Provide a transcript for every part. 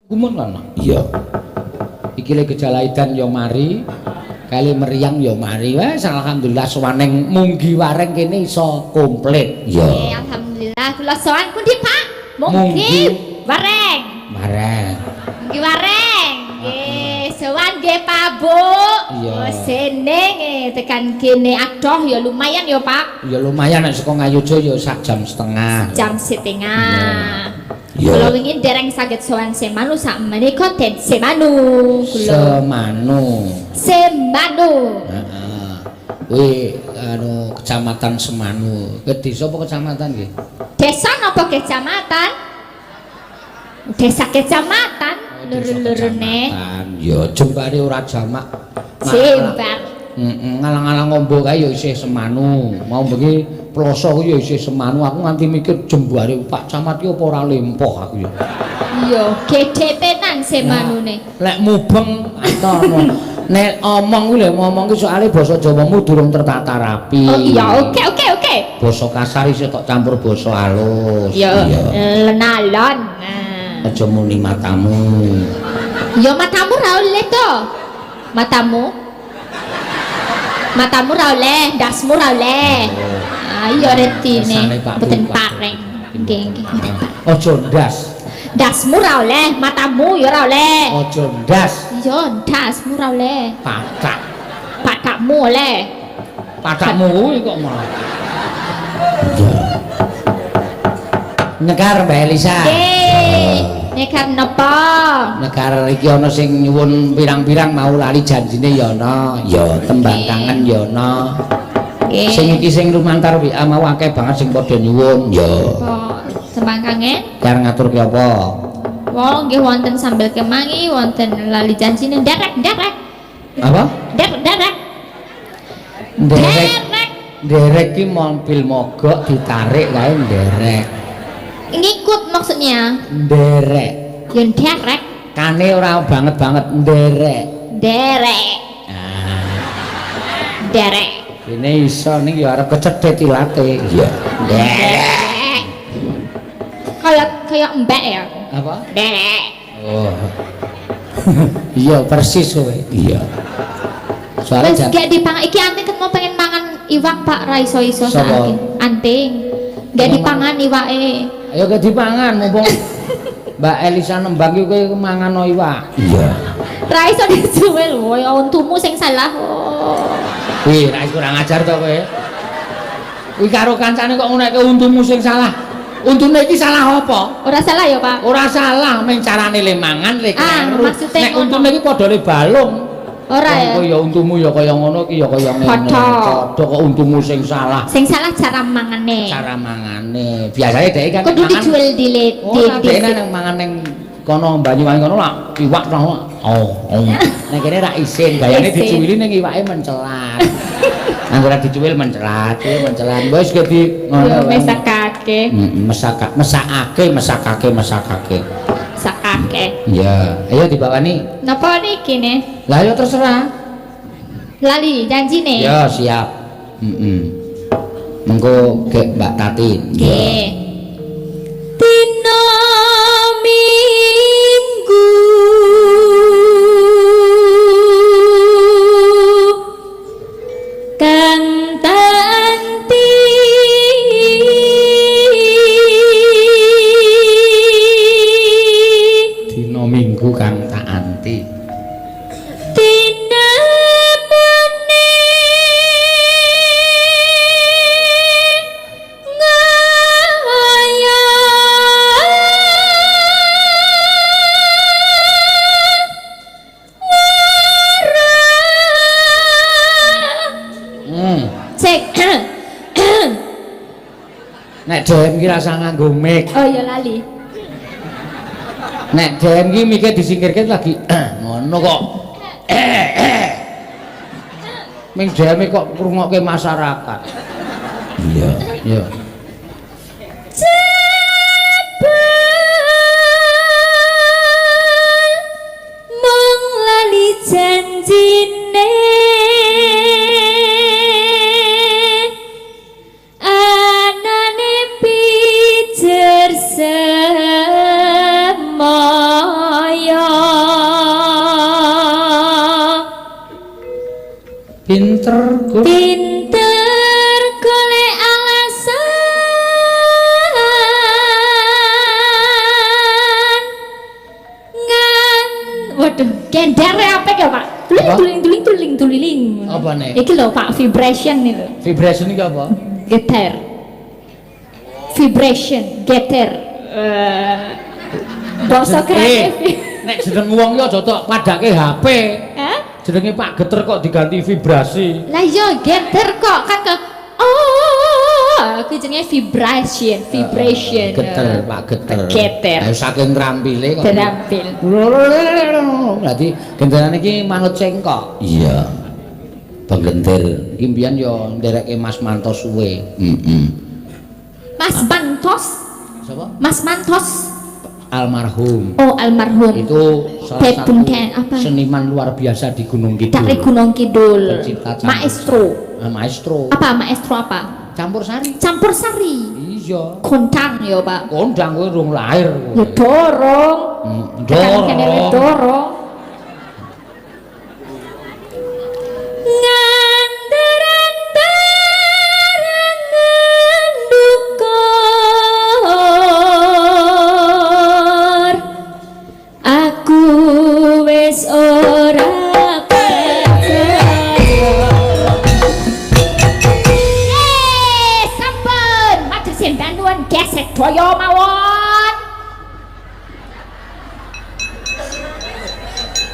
Gumun kan? Iya. Iki le gejala edan ya mari, kali meriang ya mari. Wes alhamdulillah sowaning Munggi Wareng kene iso komplit. Iya. Nggih, alhamdulillah kula sowan pundi, Pak? Munggi Wareng. Wareng. Munggi Wareng. Nggih, sowan nggih Pak Bu. Iya. Oh, sene nggih tekan kene adoh ya lumayan ya, Pak. Ya lumayan nek saka Ngayogya ya sak jam setengah. Jam setengah. Iya. Kula wingi dereng saged sowan Semanu sak menika den Semanu kula. Semanu. Semanu. Heeh. Kuwi anu kecamatan Semanu. Ke desa apa kecamatan nggih? Desa napa kecamatan? Desa kecamatan Oh, desa luru-lurune. kecamatan. Ya jembare ora jamak. Jembar. Heeh, ngalang-alang ngombo kae ya isih Semanu. Mau bengi ploso kuwi ya isih Semanu. Aku nganti mikir jembare Pak Camat ki apa ora lempoh aku ya. Iya, gedhe tenan Semanune. Lek mubeng atono. Nek omong kuwi lho ngomong ki soalé basa Jawamu durung tertata rapi. Oh iya, oke oke oke. Basa kasar isih tok campur basa halus. Ya, lenalon. Nah. Aja muni matamu. Ya matamu ra oleh to. Matamu. Matamu ra oleh, ndasmu ra oleh. Ah iya retine. Kersane Pak Mboten Bu, Pak. pareng. Nggih, nggih, mboten pareng. Aja ndas. Ndasmu ra oleh, matamu ya ora oleh. Aja ndas. Iya, ndasmu ra oleh. Patak. Patakmu oleh. Patakmu kuwi kok malah. Nyekar Mbak Elisa. Nggih. Nyekar napa? Nyekar iki ana sing nyuwun pirang-pirang mau lali janjine ya ana. Ya tembang kangen ya ana. Nggih. Sing iki sing lumantar WA mau akeh banget sing padha nyuwun. Ya. Apa tembang kangen? Kar ngaturke apa? Wong nggih wonten sambel kemangi, wonten lali janjine nderek nderek. Apa? Nderek nderek. Nderek. Nderek. Nderek ki mobil mogok ditarik kae nderek. Ngikut maksudnya. Nderek. Ya nderek. Kane ora banget-banget nderek. Nderek. Ah. Nderek. Ini iso ning ya arep kecedhet ilate. Iya. Nderek. Kalau kayak mbak ya. Apa? Nderek. Oh. Iya persis kowe. Iya. Soale Wis gak dipangan iki anting ketemu pengen mangan iwak Pak ra iso-iso Sapa? saiki. Anting. Gak dipangan iwake. Ayo ke dipangan mumpung Mbak Elisa nembang iki kowe mangan iwak. Iya. Ra iso dijuwel lho, ya untumu sing salah. Oh. Wih, ra kurang ajar to kowe. Kuwi karo kancane kok ngunekke untumu sing salah. Untune iki salah apa? Ora salah ya, Pak? Ora salah, mung carane le mangan le Ah, kleru. maksudnya Nek ngono. untune iki padha le balung. Ora ya. Kowe ya untumu ya kaya ngono iki ya kaya ngene. Padha. Padha kok untumu sing salah. Sing salah cara mangane. Cara mangane. Biasane dhek kan Kudu mangan- dijual dile Ora di dhek nang mangan ning kono Banyuwangi kono lak iwak to. Oh, oh. Nek kene ra isin, gayane Isin. dicuwili ning iwake mencelat. Anggere dicuwil mencelat, cuwil mencelat. Wis gede Yo ngono. mesakake, Heeh, mesakake, mesakake, mesakake. mesakake. Iya, ayo dibawani. Napa niki ne? Lah ayo terserah. Lali janjine. Ya, siap. Heeh. Mengko gek Mbak Tati. Nggih. Dina Minggu kang tanti Dina Minggu kang tak anti. Dina mene ngaya Cek. Nek DM ki rasa nganggo mic. Oh ya lali. Nek DM ki mike disingkirke lagi ngono kok. Ming DM kok ngrungokke masyarakat. Iya, iya. Jebul mung lali janjine anane pijer semaya. Pinter kok. Pinter golek alasan ngan. Waduh, gendere apa ya, Pak? Tuling tuling tuling tuling tuling. Apa nih? Iki lho, Pak, vibration nih lho. Vibration iki apa? Geter. Vibration, geter. Basa kreatif. Nek jeneng wong ki aja tok padake HP. Hah? Jenenge Pak Geter kok diganti vibrasi. Lah iya geter kok kan ke oh, aku jenenge vibration, vibration. Geter, Pak Geter. Geter. Ayo saking trampile kok. Terampil. Berarti genderane iki manut cengkok. Iya. Bang Gender iki mbiyen yo nderekke Mas Manto suwe. Heeh. Mas Mantos. Sapa? Mas Mantos. Almarhum. Oh, almarhum. Itu salah satu apa? Seniman luar biasa di Gunung Kidul. Dari Gunung Kidul. Pencipta campur. Maestro. Maestro. Apa maestro apa? Campur sari. Campur sari. Iya. Kondang ya, Pak. Kondang kowe urung lahir kowe. Ya dorong. Dorong. Dorong. Nganderan-derangan dukur. Aku wis ora percaya. Sampun, matur sembah nuwun gesek daya mawon.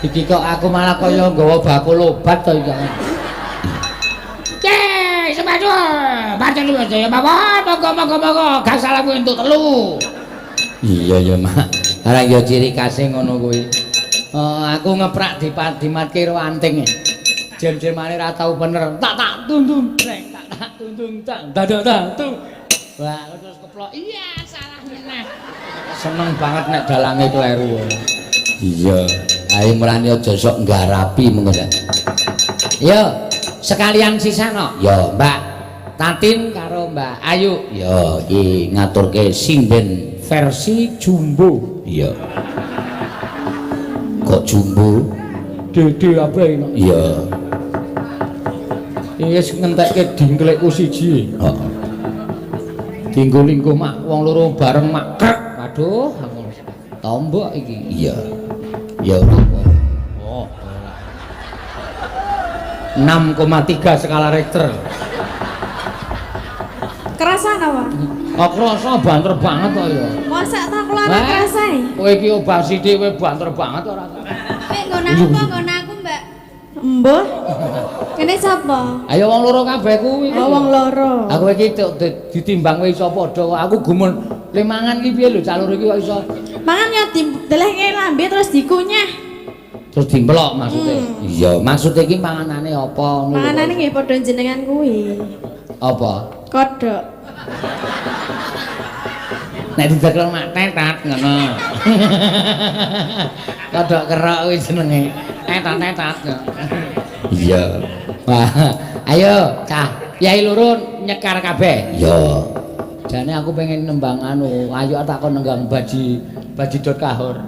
Iki kok aku malah kaya nggawa bakul obat to iki. Yeay, sepatu. Matur nuwun daya mawon, monggo monggo monggo, gak salah kuwi entuk telu. Iya ya, Mak. Arang ya ciri khase ngono kuwi. Oh, aku ngeprak dimatke karo anting. Jem-jemane ra tau bener. Tak tak tundung trek, tak tak tundung tak dadak tak tung. Wah, terus keplok. Iya, salah meneh. Seneng banget nek dalange kleru. Iya. Ayo mulane aja sok nggarapi mengko ta. Yo, sekalian sisano. Yo, Mbak Tatin karo Mbak Ayu. Yo, iki ngaturke sinden versi jumbo. Iya. Kok jumbo? Dede abe no. Iya. Iki wis ngentekke dingklekku siji. Heeh. Dinggo lingguh mak wong loro bareng mak krek. Waduh, tombok iki. Iya. Ya ora apa. Oh. 6,3 skala Richter. Kerasa apa? Oh, kerasa banter banget kok ya. Masa tak kula ora kerasa e? Kowe iki obah sithik kowe banter banget ora. Nek nggon aku kok nggon aku, Mbak. Embuh. Kene sapa? Ayo wong loro kabeh kuwi. Oh, wong loro. Aku iki ditimbang kowe iso padha kok. Aku gumun le mangan iki piye lho cah loro iki kok iso. Mangan ya didelehke lambe terus dikunyah. Terus dimplok maksudnya. Iya, maksudnya iki panganane apa ngono. Panganane nggih padha jenengan kuwi. Apa? Kodhok. Nek didekel mak tetat ngono. Kodhok kerok kuwi jenenge. Tetat-tetat. Iya. Wah, ayo cah, yai loro nyekar kabeh. Iya. Jane aku pengen nembang anu, ayo tak kon nenggang baji dot kahor.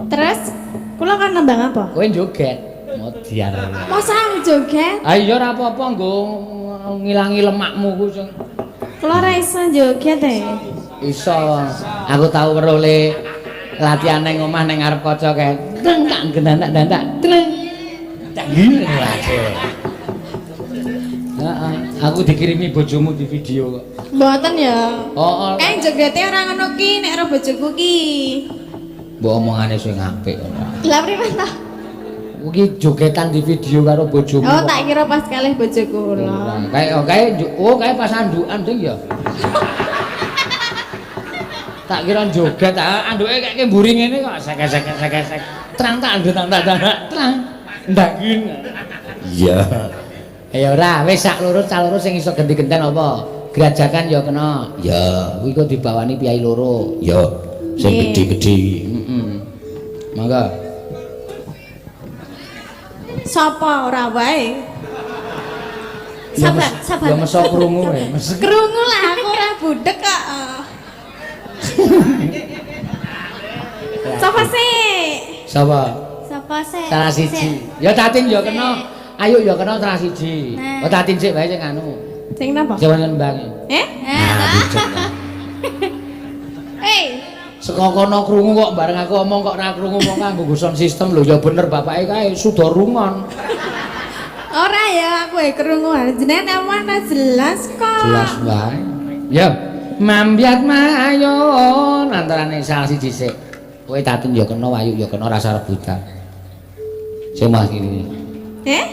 Terus kula kan nembang apa? Kowe joget. Modiar. Masa aku joget? Ah iya ora apa-apa nggo ngilangi lemakmu ku sing. Kula ora iso joget e. Iso. Aku tau weruh le latihan ning omah ning ngarep kaca kae. Treng tak gendanak-dandak. Treng. Tak gini. Heeh, aku dikirimi bojomu di video kok. Mboten ya. Oh, kae jogete ora ngono ki nek ora bojoku ki. Mbok omongane sing apik ora. Lah primen ta? Kuwi jogetan di video karo bojomu. Oh, tak kira pas kalih bojoku lho. Kae kae oh kae pas andukan ding ya. Tak kira joget, anduke kayak mburi ngene kok sek-sek-sek-sek. Trang tak anduk tak tak trang. Ndangin. Iya. Ya ora, wis sak loro cah loro sing iso genti-genten apa? Grajagan ya kena. Ya, kuwi kok dibawani piyai loro. Ya, sing gedhe-gedhe. Heeh. Monggo. Sapa ora wae? Sabar, sabar. Ya meso krungu e. Krungu lah aku ora budek kok. Sapa sih? Sapa? Sapa sih? Salah siji. Ya Tatin ya kena. Ayo ya kena salah siji. Nah. Oh tatin sik wae sing anu. Sing napa? Sing nembang. Eh? Nah, Eh, saka kono krungu kok bareng aku omong kok ora krungu wong nganggo sound system lho ya bener bapake kae sudah rungon. Ora ya aku e krungu jenengan omongane jelas kok. Jelas wae. Ya, mambyat mayon antarane salah siji sik. Kowe tatin ya kena Ayu ya kena rasa rebutan. Sing mas ini. Eh?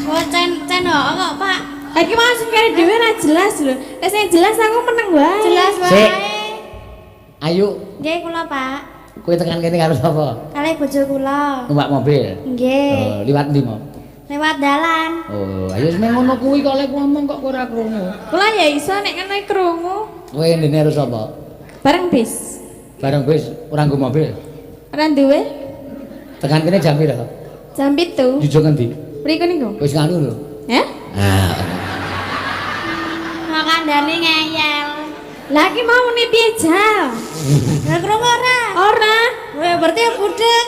Oh, cen kok, Pak. Iki mau sing kene dhewe ora jelas lho. Nek sing jelas aku meneng wae. Jelas wae. Sik. Ayu, Nggih kula, Pak. kowe tekan kene karo sapa? Kalih bojo kula. Numpak mobil. Nggih. Oh, liwat ndi mau? Lewat dalan. Oh, ayo wis ngono kuwi kok lek ngomong kok ora krungu. Kula ya iso nek kene krungu. Kowe ndene karo sapa? Bareng bis. Bareng bis ora nggo mobil. Ora duwe. Tekan kene jam pira? Jam 7. Jujuk ngendi? Mriku niku. Wis nganu lho. Eh? Ah. Kok kandhane ngeyel. Lah iki mau muni piye jal? Lah krungu ora? Ora. Weh, berarti ya budek.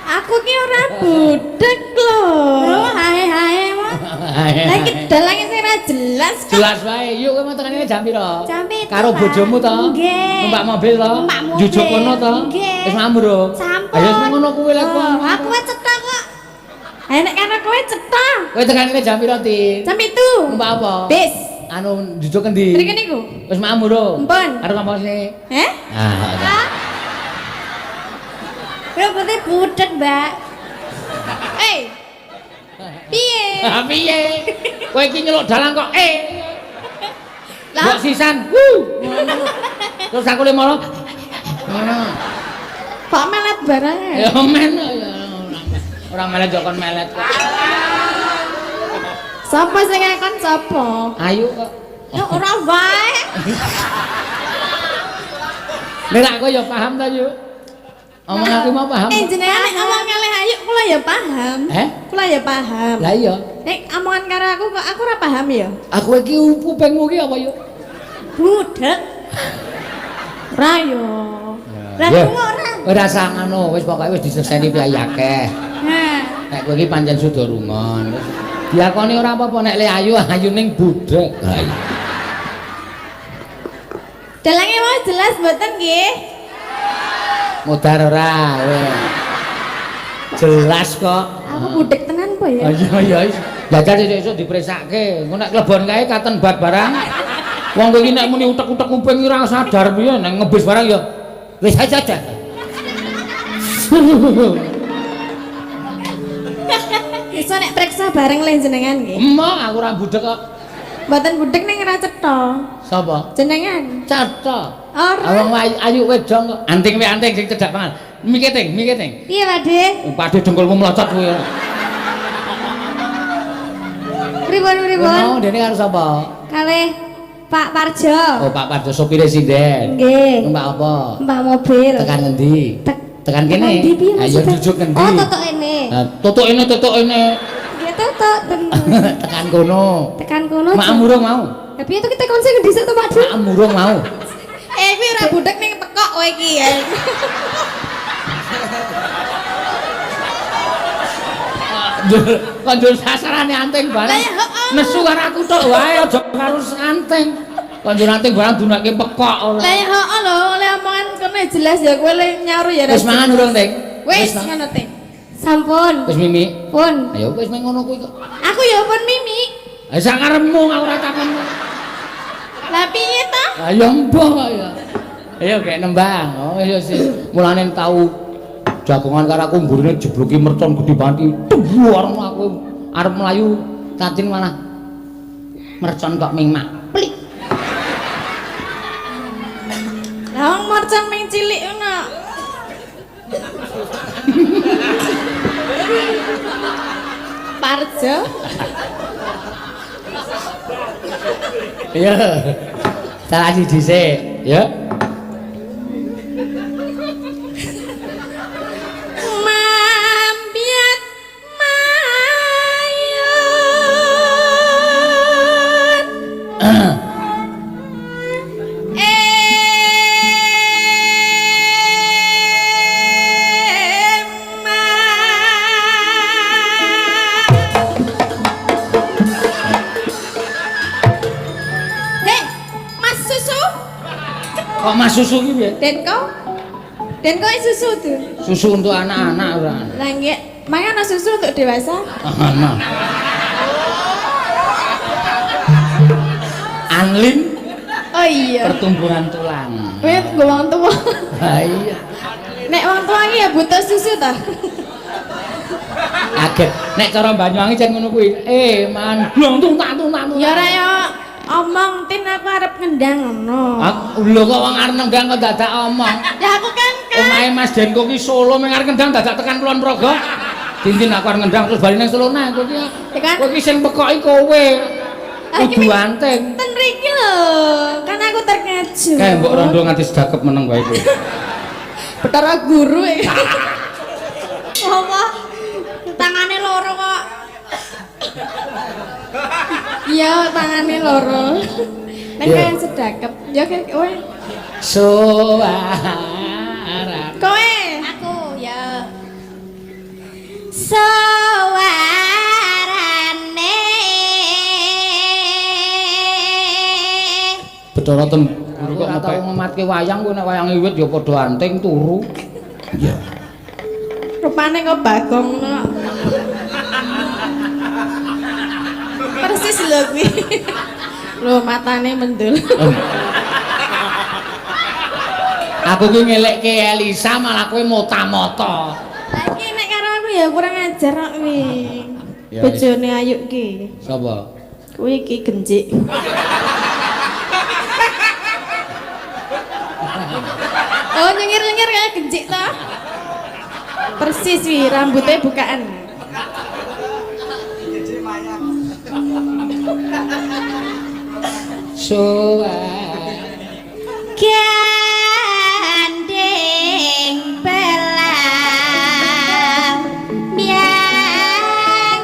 Aku ki ora budek lho. Lho, hae-hae mah. Lah iki dalange sing ora jelas kok. Jelas wae. Yuk kowe mau tekan kene jam pira? Jam 7. Karo bojomu to? Nggih. Numpak mobil to? Numpak mobil. Jujuk kono to? Nggih. Wis mambu lho. Sampun. Ayo wis ngono kuwi lek Oh, aku wis cetha kok. Ayo nek karo kowe cetha. Kowe tekan kene jam pira, Tin? Jam 7. Numpak apa? Bis. Anu jujuk endi? Mriki niku. Wis mambu lho. Mpun. Karo ngomong sih. Eh? Ah. Kowe berarti budek, Mbak. Eh. Piye? Ah piye? Kowe iki nyeluk dalang kok eh. Lah. Mbok sisan. Wuh. Terus aku le molo. Ngono. Kok melet barang ya? Ya men ya. Ora melet yo kon melet kok. Sapa sing ngakon sapa? Ayo kok. Ya ora wae. Nek aku ya paham ta yuk. Omong aku mau paham. Eh jenengan nek ngomong kalih Ayu kula ya paham. Eh? Kula ya paham. Lah iya. Nek omongan karo aku kok aku ora paham ya? Aku iki kupingmu ki apa yuk? Budek. Ora yo. Lah Ya. krungu ora? Ora usah ngono, wis pokoke wis diseseni piye akeh. Nah, Nek kowe iki pancen suda rungon. Diakoni ora apa-apa nek le ayu ayu ning budhek. Ha iya. Dalange mau jelas mboten nggih? Modar ora kowe. Jelas kok. Aku budhek tenan po ya. Iya iya wis. Jajal sesuk dipresake. Engko nek klebon kae katen bat barang. Wong kowe iki nek muni utek-utek kuping ora sadar piye nek ngebis barang ya wis aja aja. Iso nek preksa bareng le jenengan nggih. Emoh aku ora budhek kok. Mboten budhek ning ora cetha. Sapa? Jenengan. Cetha. Ora. Wong ayu wedong kok. Anting we anting sing cedhak banget. Mikir ting, mikir ting. piye, Pak De? Padhe dengkulmu mlocot kuwi. Pripun pripun? Ono dene karo sapa? Kalih Pak Parjo. Oh, Pak Parjo sopire sinden. Nggih. Numpak apa? Numpak mobil. Tekan ngendi? Tekan kene. Tekan ndi piye Ayo maksudnya? jujuk ngendi? Oh, tutuk ini. Nah, tutuk ini, tutuk ini. Nggih, tutuk tentu. Tekan kono. Tekan kono. Mak murung mau. Lah piye to kita kon sing ngendi sik to, Pak De? Mak murung mau. Eh kuwi ora budhek ning tekok kowe iki ya. Kok njur sasarane anting barang. Lah ya, heeh. Nesu karo aku tok wae aja karo anting. Kok njur anting barang dunake pekok ora. Lah ya heeh lho, oleh omongan kono jelas ya kowe le nyaru ya. Wis mangan urung, Ting? Wis ta? ngono Ting. Sampun. Wis mimi. Pun. Ayo wis meng ngono kuwi kok. Aku ya pun mimi. Lah sak karepmu aku ora takon. Lah piye ta? Ayo embuh kok ya. Ayo gek nembang. Oh iya sih. Mulane tau jagongan karo aku mburine jebluki mercon gedhe banget. Duwar aku arep mlayu Tatin malah mercon kok ming mak. Plik. Lah wong mercon ming cilik ngono. Parjo. Iya. Salah siji dhisik, ya. Mambiat mayun. Eman. Mas susu ki piye? Denko? Denko susu tuh. Susu untuk anak-anak ora. Lah nggih, mangan susu untuk dewasa. Ana. Anlin. Oh iya. Pertumbuhan tulang. Kowe nggo wong tuwa. Ha iya. Nek wong tuwa iki ya butuh susu ta. Kaget. Nek cara Banyuwangi jan ngono kuwi. Man blong tung tak tung tak. Ya ora ya omong tin aku arep ngendang ngono. Aku lho kok wong arep nendang kok dadak omong. Ya aku kan omahe Mas Denko ki Solo meng arep ngendang dadak tekan Kulon Progo. Tintin aku arep ngendang terus bali nang Solo nang kowe iki. Kan kowe iki sing pekoki kowe. Kudu anting. Ten mriki lho. Kan aku terkejut. Kae mbok rondo nganti sedakep meneng wae kowe. Betara guru e. Apa? Tangane loro kok. Iya, tangane loro. Nek kaya sedakep. Ya kowe. Suara. Kowe. Aku ya. Suarane Betara tem guru kok ora tau ngematke wayang kowe nek wayang wiwit ya padha anting turu. Iya. Rupane kok Bagong ngono. Persis lho kuwi. Lho matane mendul. Aku ki ngelekke Elisa malah kowe mota-mota. Lah iki nek karo aku ya kurang ajar kok kuwi. Bojone Ayu ki. Sapa? Kuwi iki genjik. Oh nyengir-nyengir kayak genjik ta. Persis wi rambutnya bukaan. Gandeng belang miangan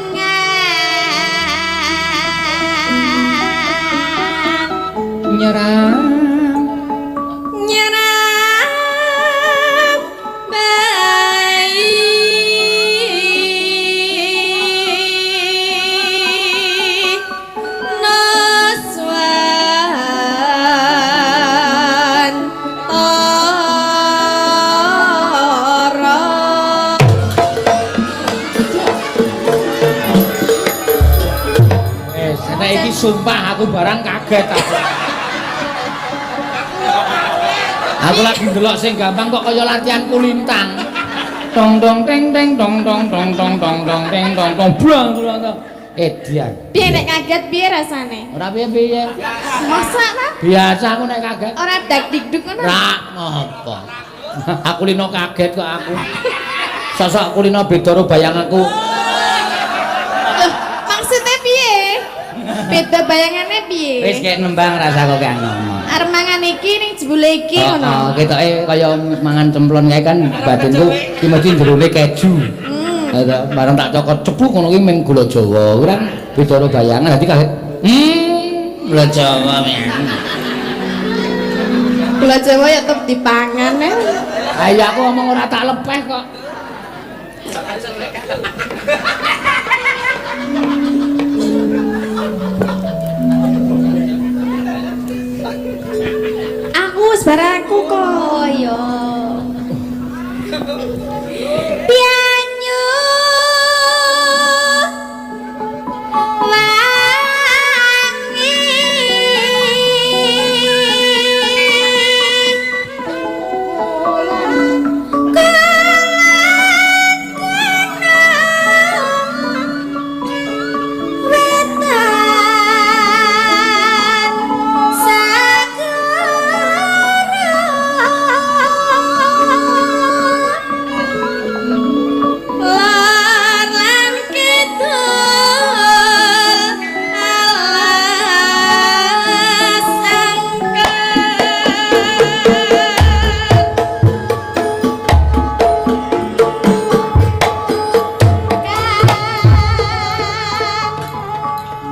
nyerang nyerang bayi naswan tara. Nek iki sumpah aku barang kaget aku. Aku lagi ndelok sing gampang kok kaya latihan kulintang. Tong tong teng teng tong tong tong tong tong tong teng tong tong blang blang. Edian. Piye nek kaget piye rasane? Ora piye-piye. Masa ta? Biasa aku nek kaget. Ora dak dikduk ngono. Ra ngopo. Aku lino kaget kok aku. Sosok aku lino beda karo bayang aku. Loh, maksudnya piye? Beda bayangannya piye? Wis kek nembang rasa kok kek ngomong. Arep mangan iki ning jebule iki ngono. Heeh, ketoke kaya mangan cemplon kae kan batinku iki mesti jerone keju. Heeh. Bareng tak cokot cepluk ngono kuwi mung gula Jawa. Kuwi kan beda karo bayangan dadi kaget. Gula Jawa men. Gula Jawa ya tetep dipangan ya. Ayo aku ngomong ora tak lepeh kok. Aku wis barang aku kok. Oh iya. Banyu wangi kulon gunung wetan sagara lor lan kidul alas angker.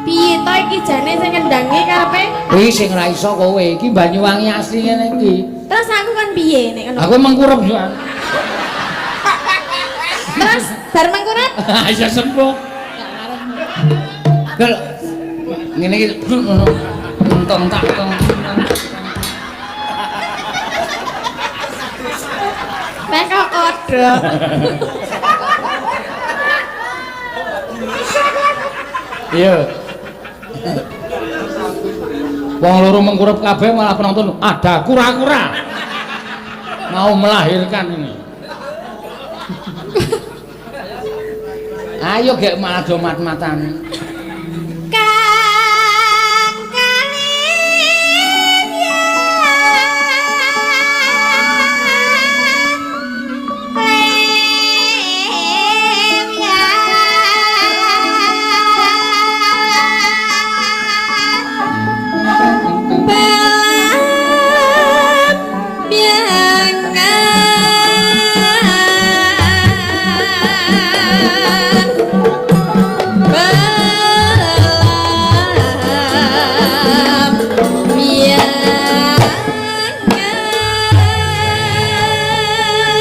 Piye to iki jane sing ngendangi karepe? Kuwi sing ra iso kowe iki Banyuwangi asli ngene iki. Terus aku kan piye nek ngono? Aku mengkurep yo. Terus bar mengkurep Iso sembuh. Gel. Ngene iki ngono. Entong tak tong. Teko kodhok. Iya. Wong loro mengkurep kabeh malah penonton ada kura-kura. Mau melahirkan ini. Ayo gek malah do mat-matan. Kang kalim ya. Lem ya. Belam biangan. Belam biangan.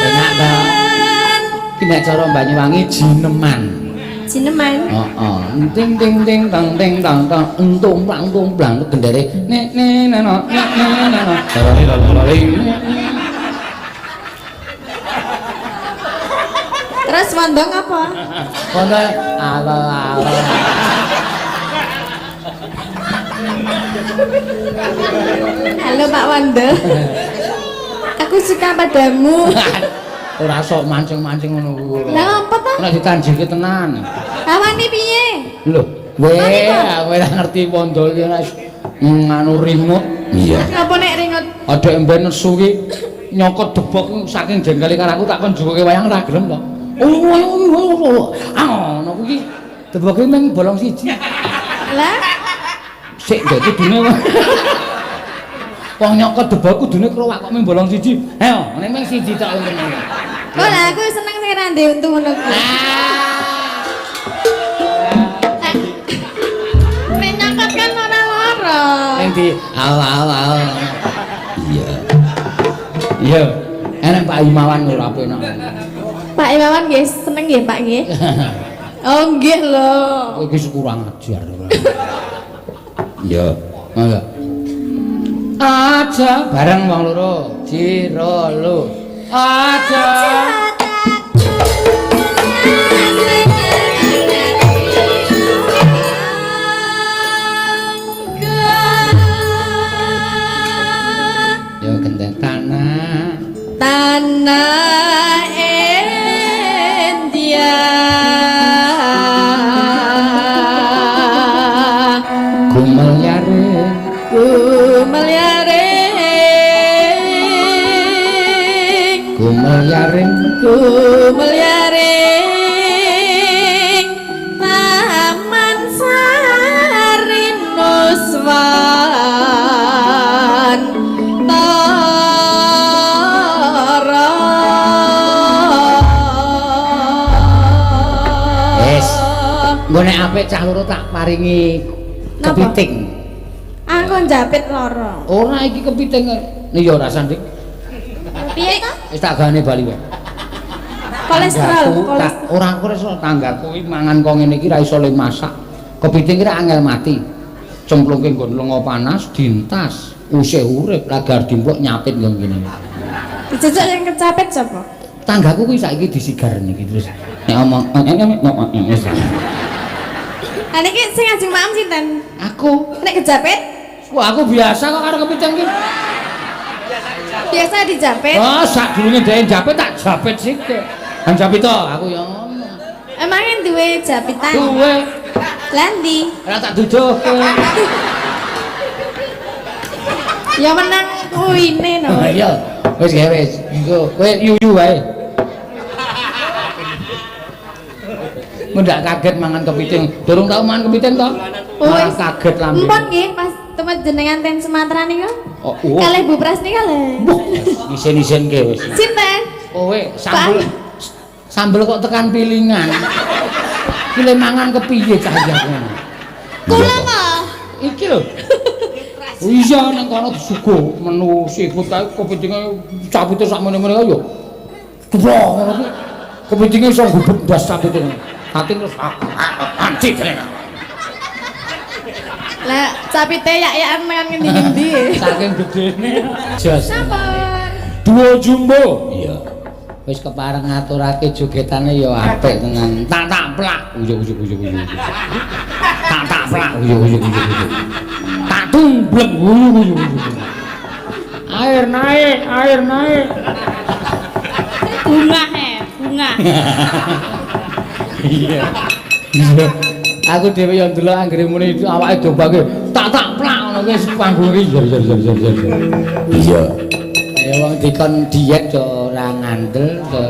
Enak ta? Ki nek cara Banyuwangi jineman. Jineman. Heeh. Ting ting ting tang ting tang tang entung plang tung plang gendere nek nek nek nek nek nek nek. Terus wondong apa? Kono ala ala. Halo Pak Wondo. Aku suka padamu. Ora sok mancing-mancing ngono kuwi. Lah apa to? Nek ditanjike tenan. Hawane piye? Lho, weh, aku ora ngerti wondo iki nek nganu ringut. Iya. Ngapa nek ringut? Adek emben nesu ki nyokot debok saking jengkele karo aku tak kon jukuke wayang ora gelem to. Oh, ah ngono kuwi deboke mung bolong siji. Lah, Sik ndek kudune. Wong nyokot debok kudune krowak kok mung bolong siji. Ayo, nek mung siji tok ngene. Kok lah aku seneng sing ra ndek untu ngono kuwi. Nek nyokot kan ora lara. Ning di al al al. Iya. Iya. Enek Pak Imawan ora penak. Pak Imawan nggih seneng nggih Pak nggih. Oh nggih lho. Kowe iki kurang ajar. Iya. Mangga. Aja bareng wong loro, jiro lu. Aja. Ya genteng tanah. Tanah India. Gumel yaring. Gumel yaring. Gumel yaring. Gumel yaring. Taman Sari Nuswan Tara. Wis. Engko nek apik cah loro tak paringi Napa? kepiting. Aku njapit loro. Ora iki kepiting. Nih ya ora sandik. Piye to? Wis tak gane bali wae. Kolesterol, kolesterol. Ora kolesterol tanggaku iki mangan kok ngene iki ra iso le masak. Kepiting ki ra angel mati. Cemplungke nggon lenga panas dintas, usih urip lagar dimplok nyapit nggon kene. Dijejak yang kecapit sapa? Tanggaku kuwi saiki disigar niki terus. Nek omong wis. Lah niki sing ajeng maem sinten? Aku. Nek kejapit? Wah, aku biasa kok karo kepiting ki. Biasa dijapit. Oh, sadurunge dhek japit tak japit sithik. Kan japit to, aku ya ngono. Emangnya duwe japitan? Duwe. Lah ndi? Ora tak duduhke. Ya menang kuine no. Oh iya, wis gawe wis. Engko kowe yuyu wae. Ndak kaget mangan kepiting. Durung tau mangan kepiting to? Malah Wis. kaget lambe. Empun nggih pas temen jenengan ten Sumatera niku. Oh, oh. Kalih Bu Pras nika lho. Isin-isinke wis. Sinten? Kowe sambel sambel kok tekan pilingan. Ki le mangan kepiye cah iki aku ngono. Kula kok. Iki lho. Iya nang kono disuguh menu seafood kae kepitinge capite sakmene-mene kae yo. Wah ngono kuwi. Kepitinge iso gubet ndas capite. Ati terus anci jenenge. Lah capite yak-yakan mangan ngendi-ngendi. Saking gedene. Jos. Sampun. Duo jumbo. Iya. Wis kepareng ngaturake jogetane ya apik tenan. Tak tak plak. Uyuk uyuk uyuk uyuk. Tak tak plak. Uyuk uyuk uyuk uyuk. Tak tumblek. Uyuk uyuk uyuk. Air naik, air naik. Bunga he, bunga. Iya. Iya. Aku dhewe yo ndelok anggere muni awake dobake tak tak plak ngono kuwi panggung iki. Iya iya iya iya iya. Iya. Ya wong dikon diet yo ora ngandel, yo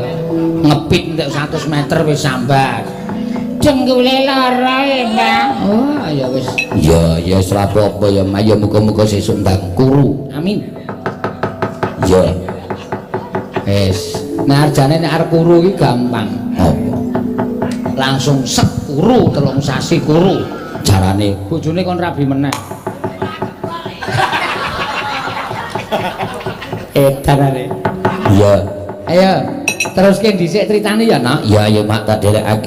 ngepit entek 100 meter wis sambat. Dengkule lara e, Mbak. Oh, ya wis. Iya, ya wis ora apa-apa ya, Mak. Ya muga-muga sesuk ndang kuru. Amin. Iya. Wis, nek arjane nek arep kuru iki gampang. Apa? Langsung sek kuru, 3 sasi kuru. Carane bojone kon rabi meneh. Edan are. Iya. Ayo, teruske dhisik critane ya, Nak. Iya, ayo Mak tak dherekake.